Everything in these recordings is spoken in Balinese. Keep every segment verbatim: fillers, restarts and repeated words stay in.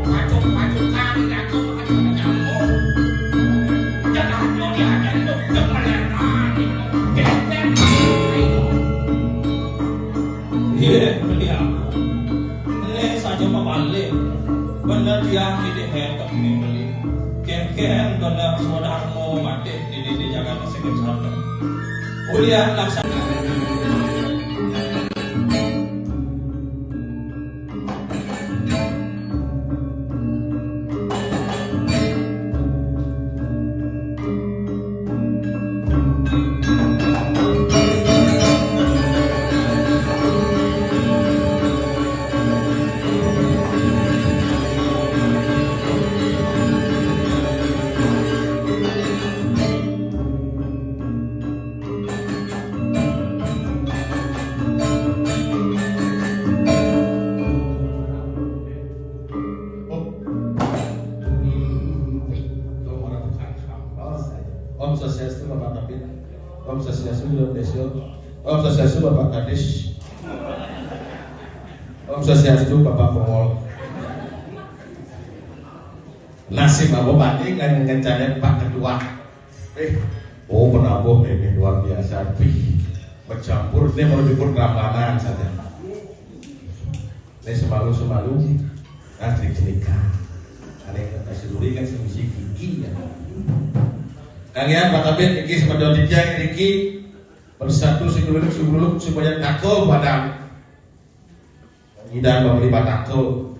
Pacuk-pacukan, diatur makan nyamuk. Jangan diajari dong, jangan. Iya, beli aku. Ini saja mabalik. Bener tiang ini hebat ini beli. Kén-kén bener saudara mau mati di, di, di Jakarta Second Chapter. Ulian laksana. Om Swastiastu, Bapak Kabid. Om Swastiastu, Bunda Desyo. Om Swastiastu, Bapak Kadis. Om Swastiastu, Bapak Pongol. Nasib apa, Pak, ini ngan ngencangin Pak Ketua. Eh, oh, penabuh ini luar biasa. Wih, mencampur. Ini mau dijemput Prambanan saja. Ini semalu-semalu. Nah, trik-trikan. Ada yang kasih duri kan semisi gigi ya. Kang ya, Pak Kabid, niki semeton titiang niki bersatu sing dulur sing dulur supaya takut pada ngidang pembeli batako.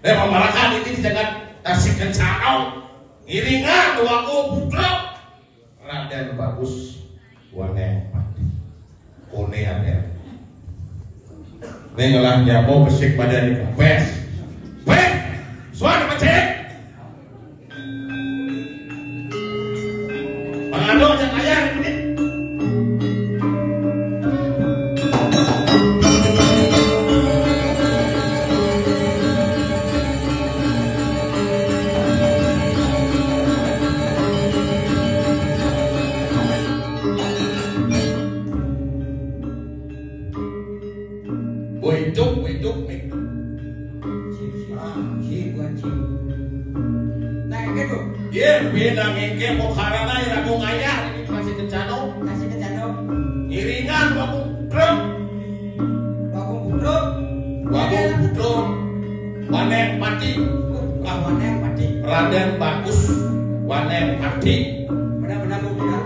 Eh, pemalakan ini di jagat Tasik Kencana. Ngiringan dua putra. Raden Bagus, Waneng Pati. Kone Raden. Ning ngelah nyamuk besik pada di kempes. Weh, suan becik. Pangado aja kaya ini. Boy hidup, boy hidup nih. Ah, si buat si. Nah, gitu. Iya, beda ngengke pokarana iragung ayah ini kasih kencana. Kasih kencana. Iringan waktu brem. Waktu brem. Waktu brem. Waneng Pati. Ah, Waneng Pati. Raden Bagus Waneng Pati. Benar-benar, benar.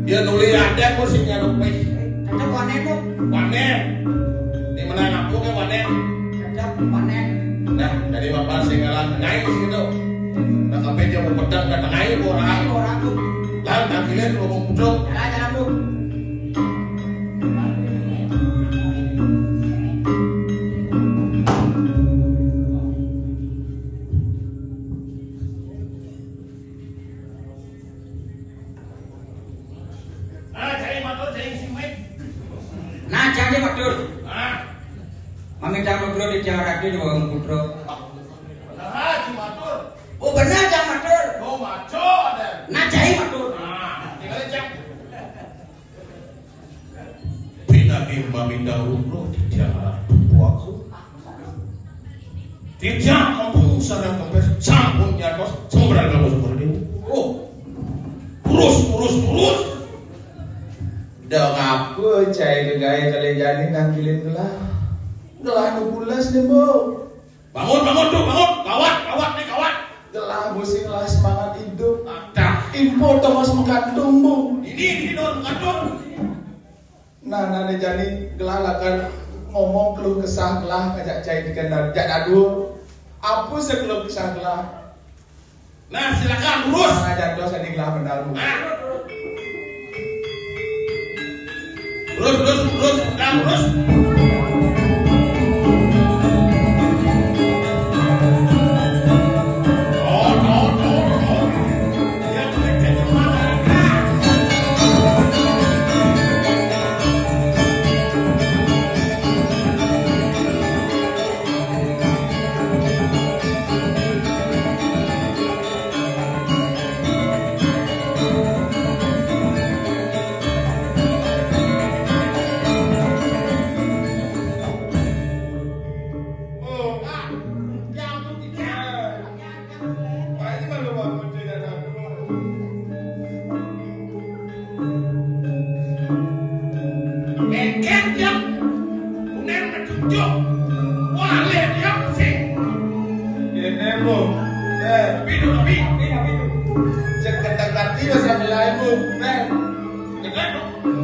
Dia nulis Raden mesti nyarupis. Tetap Waneng, Bu. Waneng. Di mana aku ke Waneng? Tetap Waneng. Nah, dari Bapak Singgalan tengah itu situ. Nah, tapi dia mau pedang dan tengah itu orang. Orang, Bu. Lah, tak kira lu mau pucuk. Jalan, jalan, Bu. Nah, cai matur, cai sing wit. Nah, cai matur. Nah. Mamitang nugra di Tiang Ratu di Wagung Putra. Nah, cai matur. Oh, benar, cai matur. Oh, maco ada. Nah, cai matur. Nah, tinggal cek. Pinagi mamitang nugra di Tiang Ratu di Wagung. Titiang kampung sareng kempes sampun nyantos sembrang kampung seperti ini. Oh, terus, terus, terus. Dong apa cai gegaé kalih jani nangkilin gelah? Gelah anu pules deh, Bu. Bangun, bangun, tuh, bangun. Gawat, gawat nih, gawat. Gelah mesti gelah semangat hidup. Ada. Info Thomas menggantung, Bu. Ini, ini, Nur, menggantung. Nah, nah, jani gelah lakar ngomong keluh kesah gelah ngajak cai dikandar jak dadur. Apa sih keluh kesah gelah? Nah, silakan lurus. Nah, jatuh tadi gelah benar. Nah. Lurus, lurus, lurus, lurus.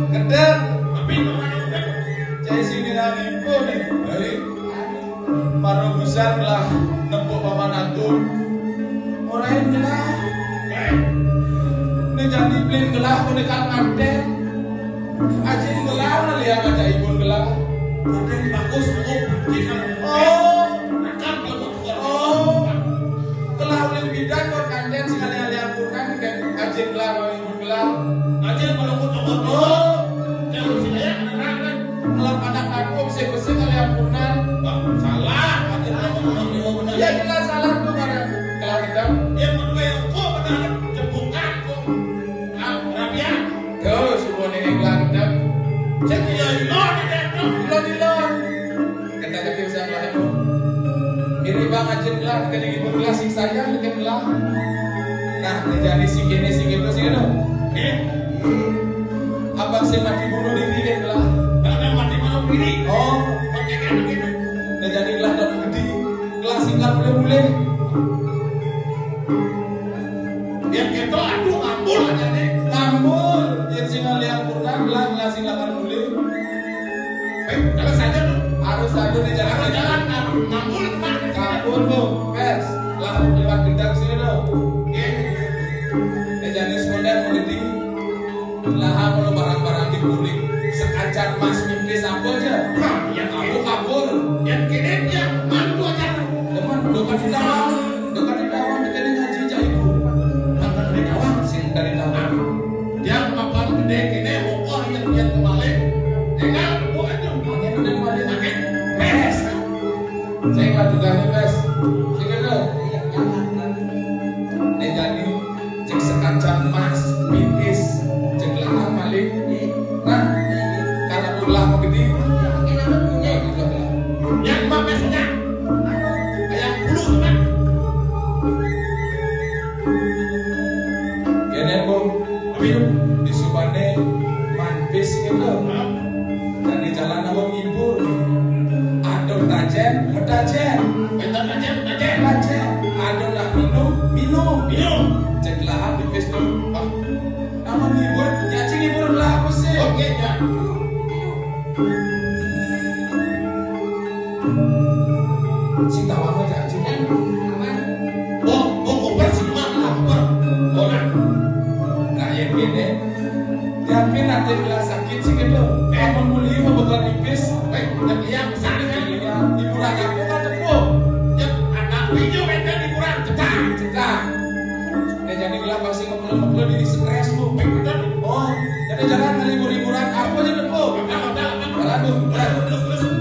Kedeng. Tapi orang udah. Cai sini nang ibu nih. Baik. Para besar lah nempuk paman atur. Ora gelah. Ini jadi beli gelah, punika nganten. Ajin gelah, lihat aja ibu gelah. Nganten bagus, aku benci sama. Oh. Akan kamu keluar. Oh. Gelah ulin bidan kok nganten sekali-kali ampun kan, kayak ajin gelah, ibu gelah. Ajin kalau aku nomor dua. Oh. Yang si ayah anak kan. Kalau anak aku bisa bersih kali ampunan. Bang, salah. Ajin kalau aku nomor dua benar. Ya, jelas salah tuh, karena gelah gedang. Yang kedua yang kok benar, cebukan kok. Ah, rabian. Yo, semua ini gelah gedang. Cek iya, iya, iya, iya. Iya, iya. Kita jadi usah lah itu. Ini bang ajin lah, kita jadi bergelas sing saya, kita lah. Nah, ini jadi si gini, si gitu, si gitu. Eh? Abang saya mati bunuh diri, dia lah. Karena mati malam diri. Oh. Pakai kayak gitu. Nah, jadi lah dalam gede. Kelas singkat boleh-boleh. Yang keto, aduh, ngambul aja nih. Ngambul. Yang sing liang purna, gelah, gelah sing lakan mulih. Eh, kalau saja tuh. Harus saja nih, jalan. Harus jalan, ngambul, ngambul, Pak. Ngambul tuh, pes. Lah, lewat gedang sini tuh. Iya. Eh, jangan sekolah mau gede. Lah, kalau barang-barang dikulik, sekacar mas mimpi sapo aja. Nah, yang kabur, kabur. Yang kene dia mantu aja. Teman, bukan ditawang, bukan ditawang, kita ini ngaji aja ibu. Bukan ditawang, sing dari tawang. Yang mapan gede kene, oh, yang dia kembali. Tinggal, bukan tuh. Makin udah kembali, makin beres. Saya nggak juga nih, Mas. Sini lo. Ini jadi cek sekacan mas, pipis, cek lahan maling. Nah, kalau ulah gede. Yang apa biasanya? Kayak bulu, Mas. Kene, Bu, ayo, di subane manpis gitu. Dan di jalan aku ngibur. Aduh, tajen, metajen. Betul, tajen, tajen. Tajen. Aduh, nak minum, minum. Minum. Cek lahan pipis tuh. Pak, nama ngibur? Nyaci ngibur lah, apa sih? Oke, ya. Sing tawang aja, sing tawang. Aman. Oh, oh, operasi mah lapar. Orang. Nah, yang gini, yakin ada yang sakit sih gitu. Eh, mau mulih mau buka pipis. Eh, udah lihat sana kan? Iya, hiburan aku kan tepuk. Ya, anak video kan hiburan, cetak. Cetak. Nah, jadi gelah pasti ngeplung-ngeplung, jadi stres lu. Eh, bener. Oh, jadi jangan ngehibur-hiburan. Aku aja deh, Bu. Bener, bener, bener. Aduh, bener. Terus, terus, terus.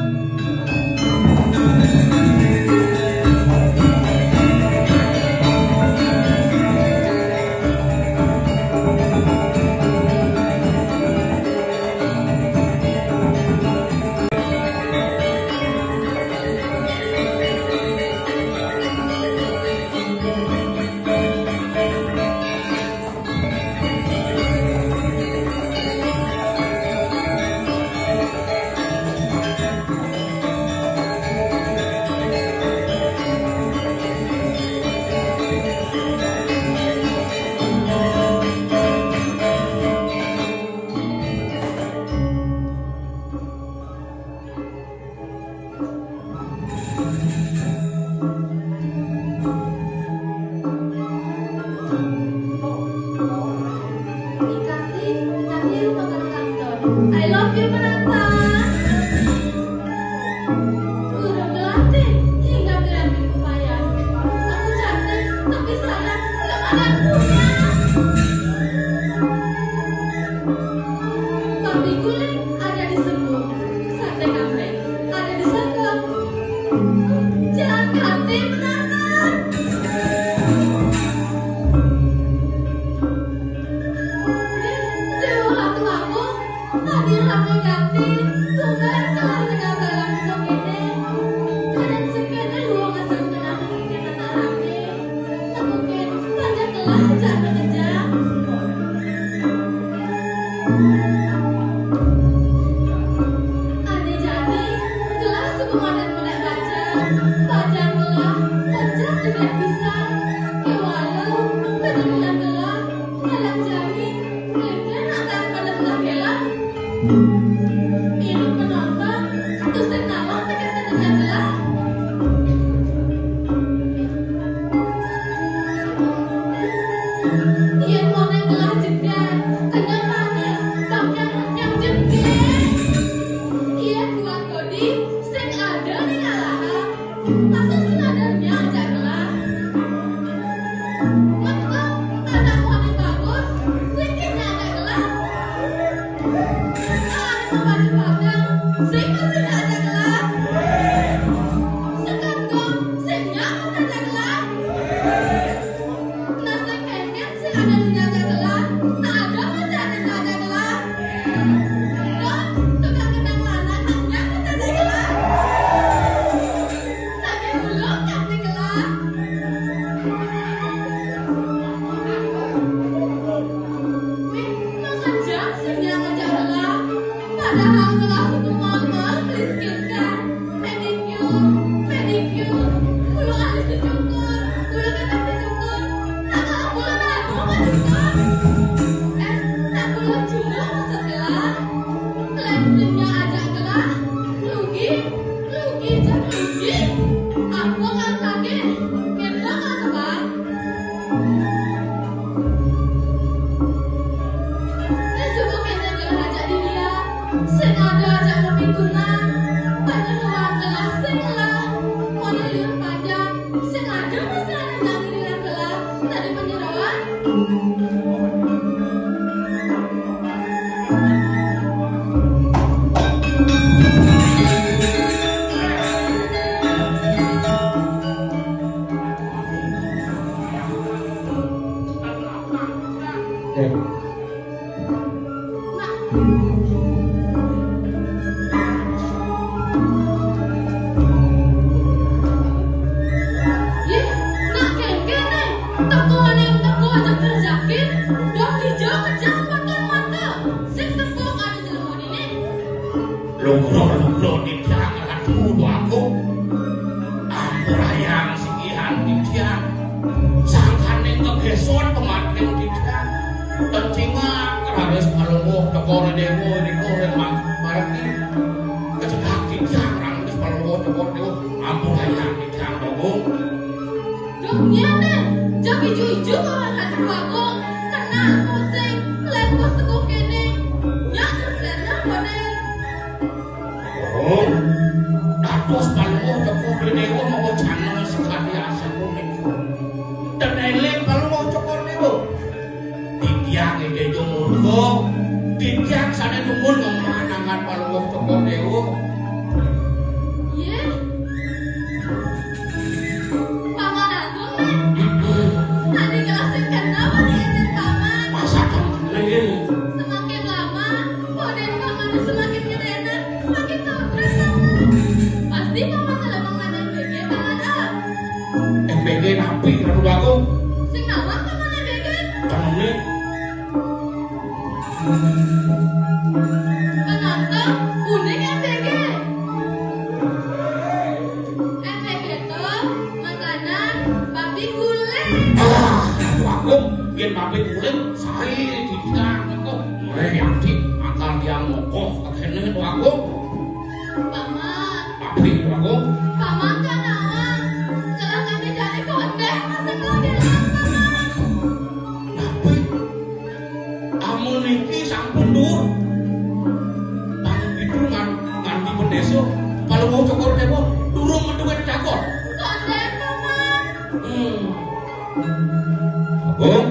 Ikati, ikati rumah kantor. I love you, Penata. Burung melatih hingga gerak di kupayan. Aku cantik, tapi sayang, belum ada yang punya. Babi guling ada di Sembung. Sate kambing ada di Songkok. Jangan kate menatap. Dewa Ratu Agung, hadir rame gati, tumben kelar tengah dalam untuk ini. Kadang sepeda luang asal kenang ini menarame. Mungkin pajak telah jatuh kejam. Ane jani, gelah suku madan menek baja, baja gelah, pajak tidak bisa. Kewala, bener gelah gelah, alang jani, mungkin akan pada gelah gelah. Liur panjang, sing ada mesti ana nyanyi di gelah, tadi penyeroan. Nak. Yéh, nak kéngkén né. Teko ané teko ajak rejekin, dong dija kejang paton mata. Sing teko ané jelema dini. Lungguh-lungguh titiang ratu aku. Ampurayang sikihan titiang. Sangkaning ngegeson pemating titiang. Tencingan raris Palungguh Cokor Dewa nika ring ma-, margi. Kecegak titiang raris Palungguh Cokor Dewa. Ampurayang titiang, Bagong. Duh, nyén, jak ijo-ijo kawan ati Bagong. Kenal pusing, lempus teko kéné. Nyak terus lérna koné. Oh, dados Palungguh Cokor Dewa mawacana sakadi asapunika. Ten éling Palungguh Cokor Dewa. Titiang Ida Ija Murka, titiang sané dumun ngembangaken Palungguh Cokor Dewa. Yéh. Paman Agung, né? Adi kelas sing kenal, Paman. Masakan, Lé. Semakin lama, Raden Paman semakin ngedenan, semakin tawar terus, Paman. Pasti Paman telah mengenai B G, Paman, ah. M B G napi, Ratu Bagong? Sing nawang Paman M B G? Teneme. Penonton, uning M B G. M B G to makanan babi guling. Ah, Ratu Agung, yén babi guling, saé titiang nika. Mré ati akal tiang mokoh kéné, Ratu Agung. Paman. Babi, Ratu Agung. Paman kan nawang. Celaka jani kondén masih keladian, Paman. Babi. Amun niki sampun duur. Pang pitu ngan-, nganti bendésa, Palungguh Cokor Dewa durung madué cakon. Kondén, Paman. Hmm. Agung.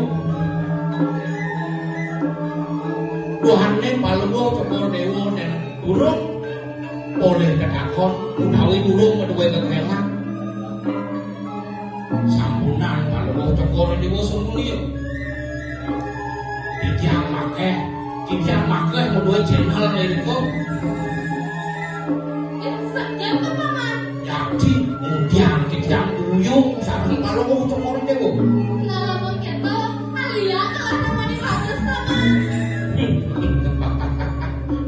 Duaning Palungguh Cokor Dewa nén durung polih ketakon utawi durung madué kekélan. Sampunang Palungguh Cokor Dewa sumunia. Titiang makéh, titiang makéh madué channel nika. Ih, sajan to, Paman. Jadi, ngudiang titiang duyung sareng Palungguh Cokor Dewa. Nah, lamun kéto, alih-alih telah namanya bagus, Paman.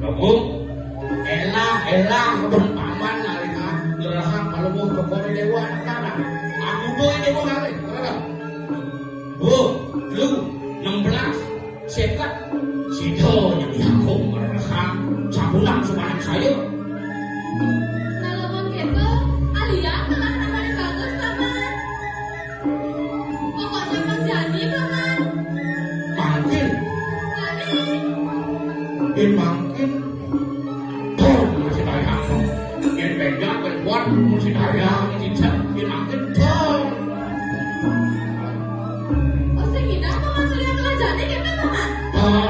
Lamun Elah, elah, mun paman nalika ngrerehang Palungguh Cokor Dewa anak lanang. Aku tuh ini mau ngalih, ngrereh. Duh, lu, enam belas, seket. Sida nyediakan ngrerehang, sabulan sumaning saya. Nah, lamun kéto, alih-alih telah namanya bagus, Paman. Pokoknya pas jadi, Paman. Mangkin. Jadi. Yén mangkin, Ton, masih daya. Yén béda, yén kuat, masih daya, yén cicak, yén angin, ton. Oh, sing indah, Paman, sulian kelajane, kéto, Paman. Ton.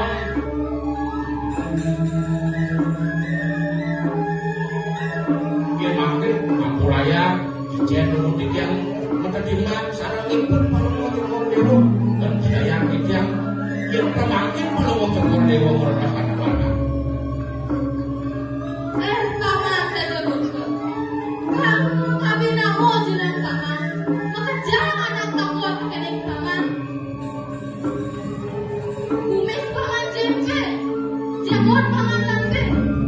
Yén angin, ampuraya, cicak, dulu, tiga, mata timbang, sarengipun, Palungguh Cokor Dewa, lan Jaya Kijang, yén pamangkin Palungguh Cokor Dewa, mrereh anak lanang. Eh, Paman Saja Guswa. Kamu kami namo jeneng Paman. Makejang anak takwa kening Paman. Kumis Paman Jempe. Jemot Paman Lambe.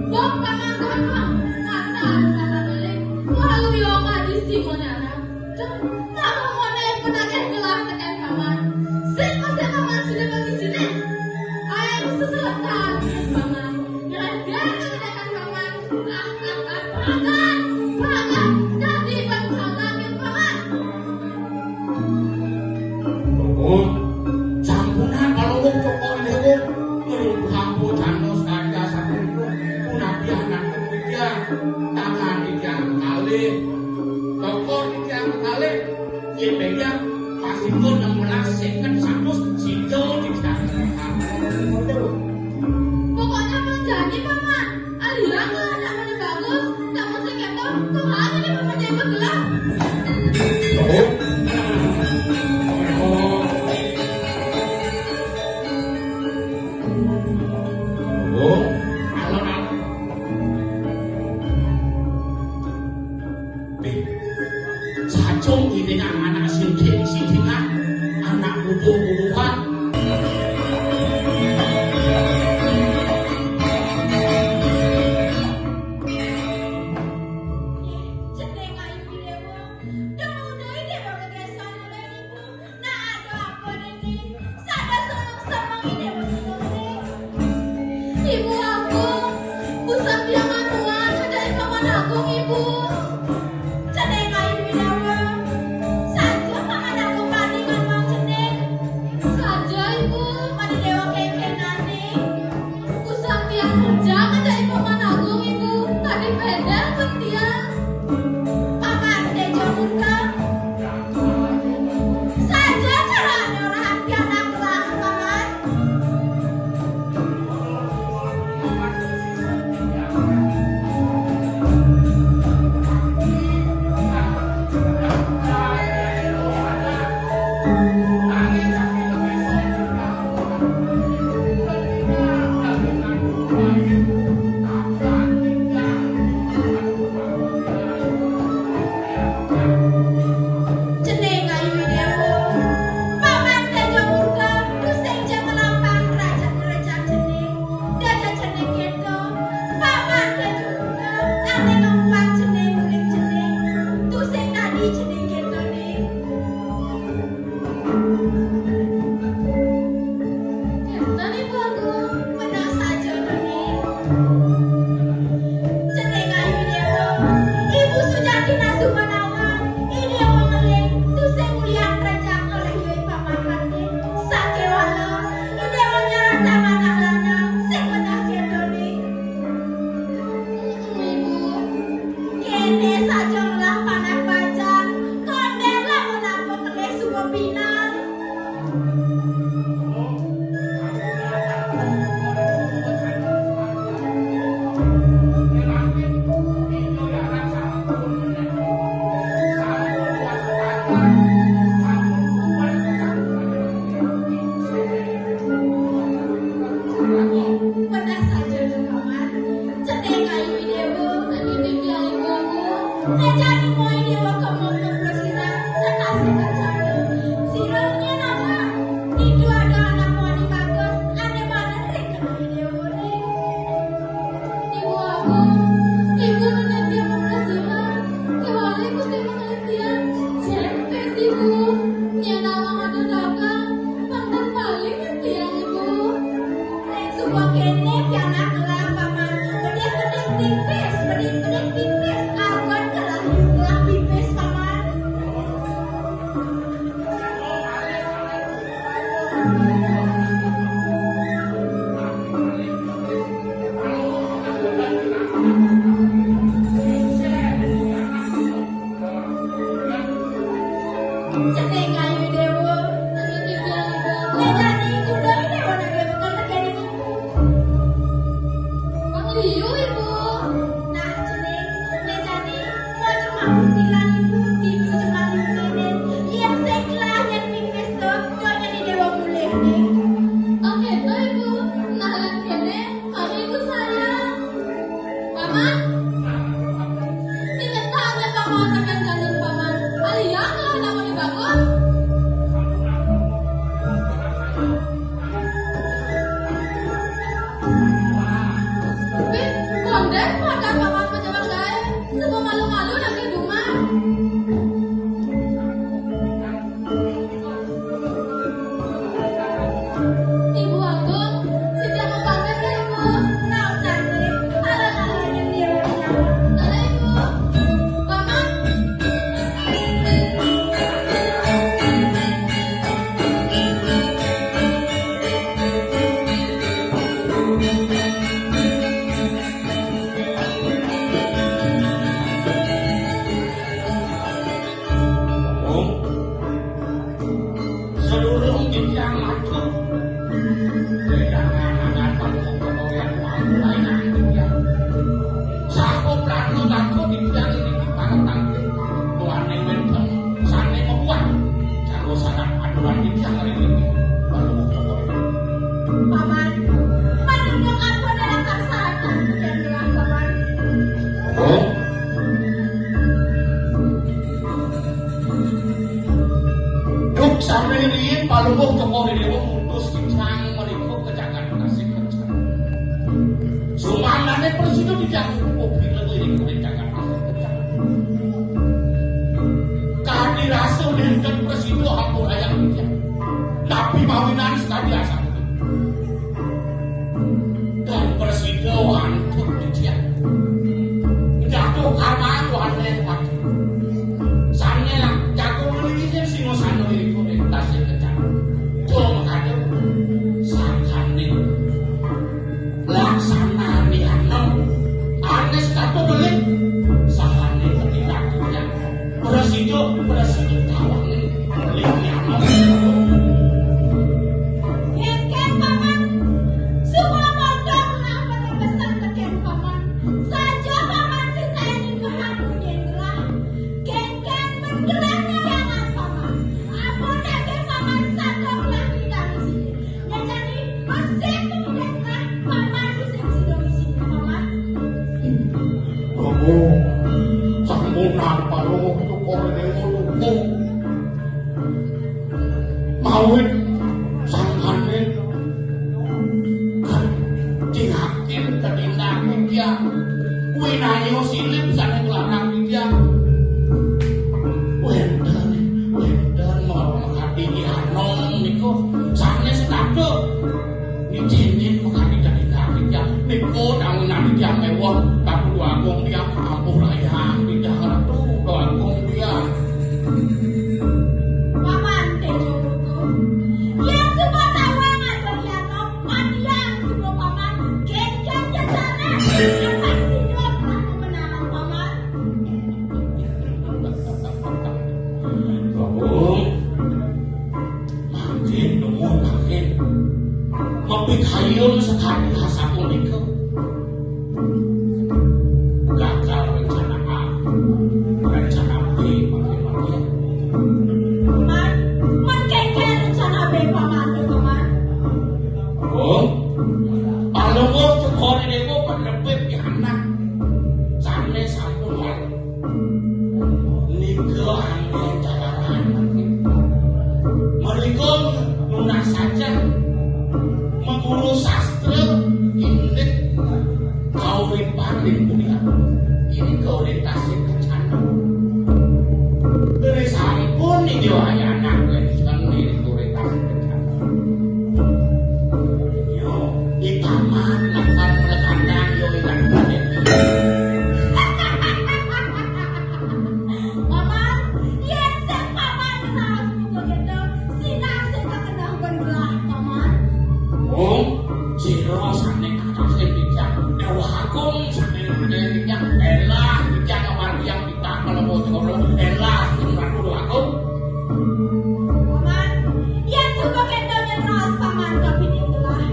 Bok Paman Gondrong. Mata Paman Eling. Waluya kadisi monana. Duh, mara mone penagih gelah tekén Paman. Sing masih Paman sudah bagi sini. Ayo seselatan Paman. Ngeregar ketedakan Paman. Ah, ah, ah, Paman. Paman. Dadi Paman. Paman. Nuwun. Sampunang Palungguh Cokor Dewa. Ngerubuhang pucana sadya sapunika. Punapi anak kemudian. Tangan tiga kali. Cokor Minggu enam belas, seket, satus, sida dikisaran. Pokoknya Mang Jani, Paman. Aliang lah, nak mana bagus, nak mana kok ada di Paman yang bergelar. Oh. Oh. Oh. Alon-alon. Nih, sajong ini anak sidik-sidikan, anak butuh-butuhan. Cedek ayu dewa, dong udah dewa kebiasaan oleh ibu. Nah, ada apa ini? Sada seneng-seneng ini betul sih. Ibu Agung, usah tiang anuan, ada Paman Agung, Ibu. Cedek ayu dewa. Saja Paman Agung paningan mau cedek. Saja, Ibu. Mani dewa kekenane. Usah tiang kerja ada Paman Agung, Ibu. Tadi pedal pun tiang. Paman Tejo Murka. Saja carane ora pianak lah, Paman. Jeneng ayu dewa, Paman Tejo Murka, tusing jeng lampah kerajaan-kerajaan jeneng, dada jeneng keto, Paman Tejo Murka, ane ngempang jeneng uling jeneng, tusing tadi jeneng keto ning. Kenten, Ibu Agung. Menang saja, Nuni. Jeneng ayu dewa. Ibu Sujati Nasumanawa. Idewa ngeling. Tusing mulian kerajaan oleh Yoi Paman Hati. Sakewala. Idewa nyerang tangan ahlana. Sing menang kedoni. Ibu. Kene saja ngelah panah bajang, kondel lamun apa kelih suba pinal. Pedas saja, Paman. Cedek ayu dewa, ayu dewa ibu. Ngajani moy dewa kemong kempresiran, tetas kacana. Sirahnya nama, itu ada anak wani bagus, ane banget ring kena dewa ning. Ibu aku, ibu nunut dia kempresiran, kewali gusti pengertian. Cek, tes ibu, nya nama ada dagang, tanggung paling tiang ibu. Nek suba kene pianak gelah, Paman. Bedit-bedit pipis, bedit-bedit pipis. Algon gelah, gelah pipis, Paman. Jeneng ayu dewa. Nek jani kuda dewa nang dewa kena kene. Mang liu, Ibu. Nah, jeneng, nek jani, mau cuma butilan ibu, ibu cuma butilan. Yen sing lahir pipis to, donya di dewa mulih ning. Oke, to, Ibu. Nah, lan kene, kami ibu sayang. Paman. Ini tak ada paman tekan kandung paman. Aliang lah namanya bagus. Sané riyin Palungguh Cokor Déwa ngutus titiang mrika ka jagat Tasik Kencana. Sumangdané prasida titiang pupuh pileg ring jagat Tasik Kencana. Kadi rasa nénten prasida ampurayang titiang. Napi mawinan sakadi asapunika. Tan prasida wantun titiang. Jatuh karman wané pati. Sané jago mriki sing singasana iriku ring Tasik Kencana. Tuh makanya sangkaning laksana niana. Anes katu beli. Sangkaning ketidak titiang. Prasida, prasida tawang. Ling nyamuk. Kénkén, Paman. Suba mondok napa pesan tekén, Paman. Saja Paman sing kaya ningkehang munyin gelah. Kénkén ben gelah nyayangan, Paman. Ampun aja Paman satu gelah ngidang di sini. Nyajani bersih kemudian gelah Paman sing sida di sini, Paman. Prabu, sampunang Palungguh Cokor Déwa lungguh. Mawit sangkaning katingakin katindak titiang. Winaya silih sané nglarang titiang. Wénten, wénten mawon kadi anom niku sané setata. Nijinin makadi dadi dadi titiang. Niku dangunan titiang éwon, Ratu Agung titiang, ampurayang titiang, Ratu Agung titiang. Paman Téjo Putu, yén suba tawang atur yatno, mandiang suba Paman, kénkén jejana, apan sida telah pembenaran Paman. Prabu, mangkin dumun mangkin. Mapikayun sakadi asapunika. Gagal rencana A, rencana B, mangkin, mangkin. Paman, mangkin rencana B, Paman, Paman. Prabu, Palungguh Cokor Déwa panebit anak. Sané sampun lalu. Nika anggon jalaran. Mrika nunas saja maguru sastra indik kauripan ring dunia. Ini kaorientasi kencana. Dari sampun nih diwayana wénten ning kaorientasi kencana. Yo, di taman lakukan pelekatan yo ingat. Paman, yén sing Paman kenal sepupu kita, sinah sing kakenal benelah, Paman. Wong, sira sané kakasih bijak, Déwa Agung sané bijak, elah bijak kamargiang kita melebu coro, elah sing Ratu Déwa Agung. Paman, yén suba kéto nyén raos Paman kapining gelah,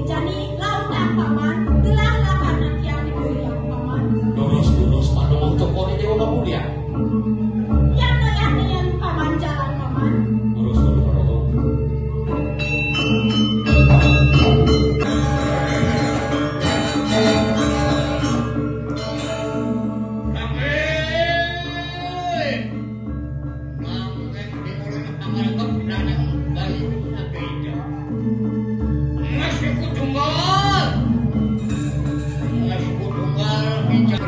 jani lautang Paman, gelah lakar nakiang di kuliah Paman. Durus-durus Palungguh Cokor Déwa Mulia. Yatna-yatna nyén Paman jalan Paman. Durus-durus Palungguh. Nanging di mulai pangalkep danang bayi nabi ija. Mas iku tunggal. Mas iku tunggal ija.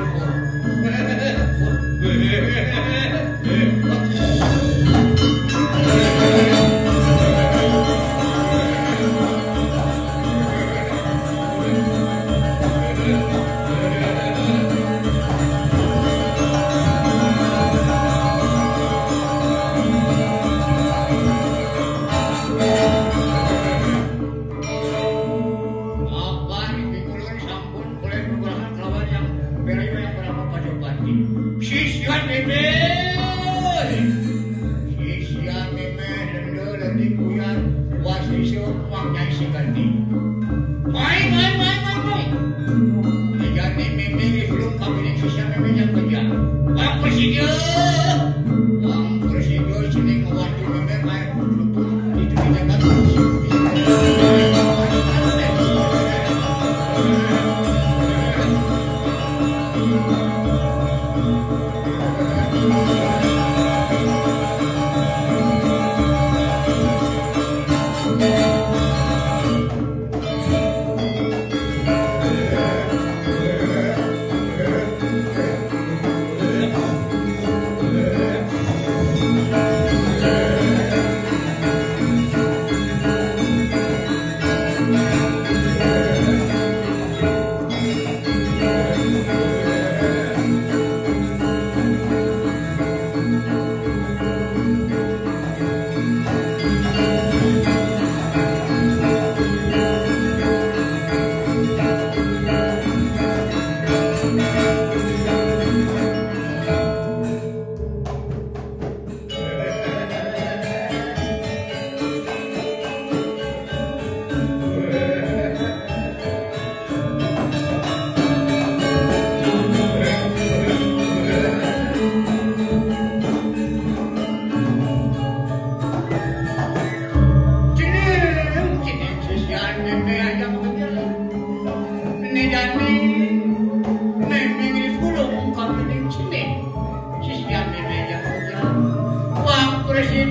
Abah di Pikulun sampun mulai perubahan kelawan yang beri yang bernama Pajapati. Sisya Mimih. Sisya Mimih, Lenda, Leli, Kuyan, Wasisa, Wang Nyai Siganti. Mai, mai, mai, mai, mai. Diganti Mimih, Islung, Kamining, Sisya Mimih, yang kerja. Wang Presiden. Wang Presiden, sini ngawati Mimih, mai.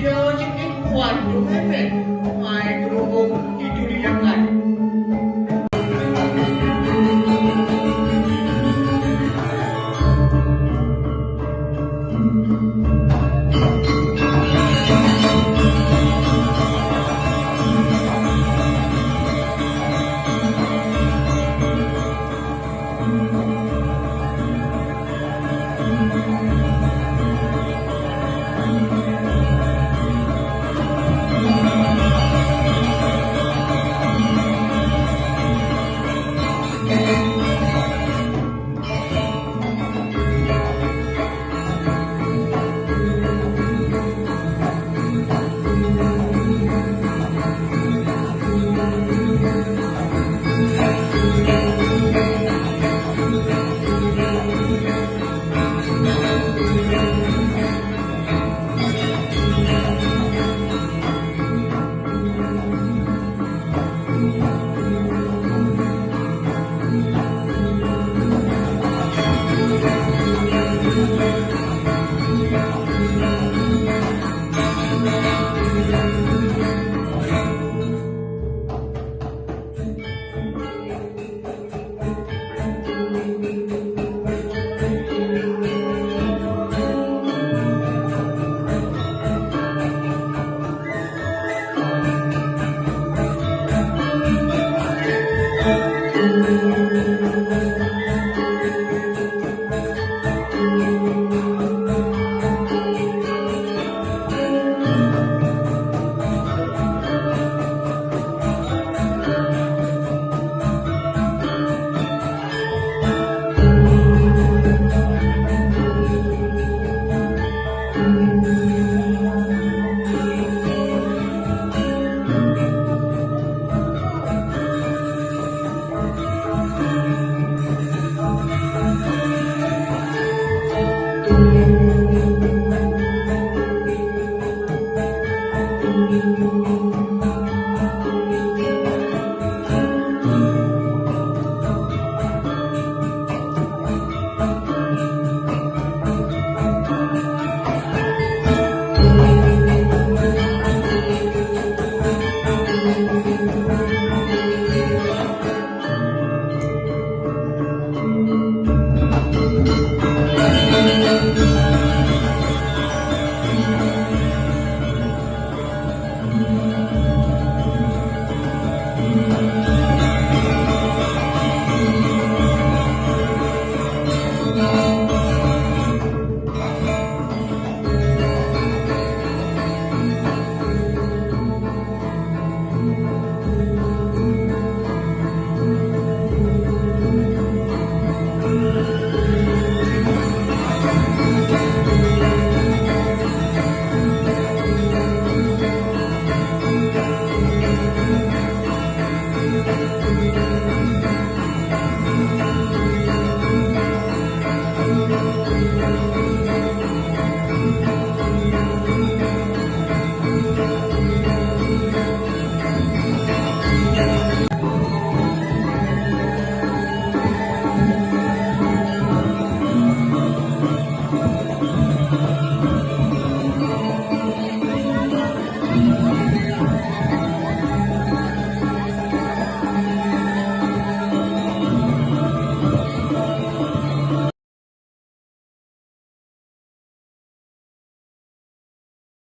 Yo, yo, yo, cuando me ven.